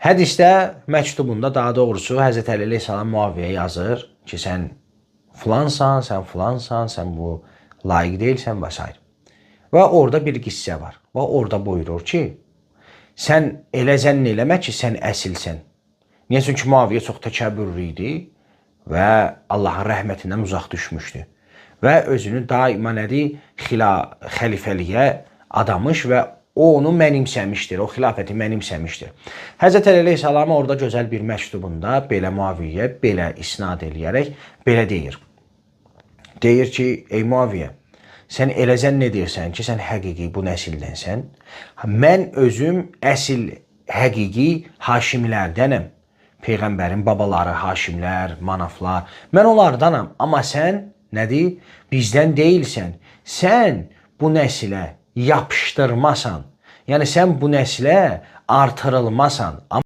Hədisdə məktubunda, daha doğrusu Həzrət Əli əleyhissalam Muaviyyəyə yazır ki, sən filansan, sən filansan, sən bu layiq deyilsən və s. Və orada bir qissə var. Və orada buyurur ki, sən elə zənn eləmə ki, sən əsilsən. Niyə? Çünki Muaviyyə çox təkəbbürlü idi və Allahın rəhmətindən uzaq düşmüşdü. Və özünü daima nədir? Xəlifəliyə adamış və o onu mənimsəmişdir, o xilafəti mənimsəmişdir. Həzrət Əli əleyhissalam orada gözəl bir məktubunda belə Muaviyyə belə isnad eləyərək belə deyir. Deyir ki, ey Muaviyyə, sən elə zənn edirsən ki, sən həqiqi bu nəsildənsən. Mən özüm əsl həqiqi Haşimilərdənəm. Peyğəmbərin babaları Haşimlər, Manaflar. Mən onlardanam, amma sən nədir? Bizdən deyilsən. Sən bu nəsilə yapışdırmasan. Yəni sən bu nəslə artırılmasan.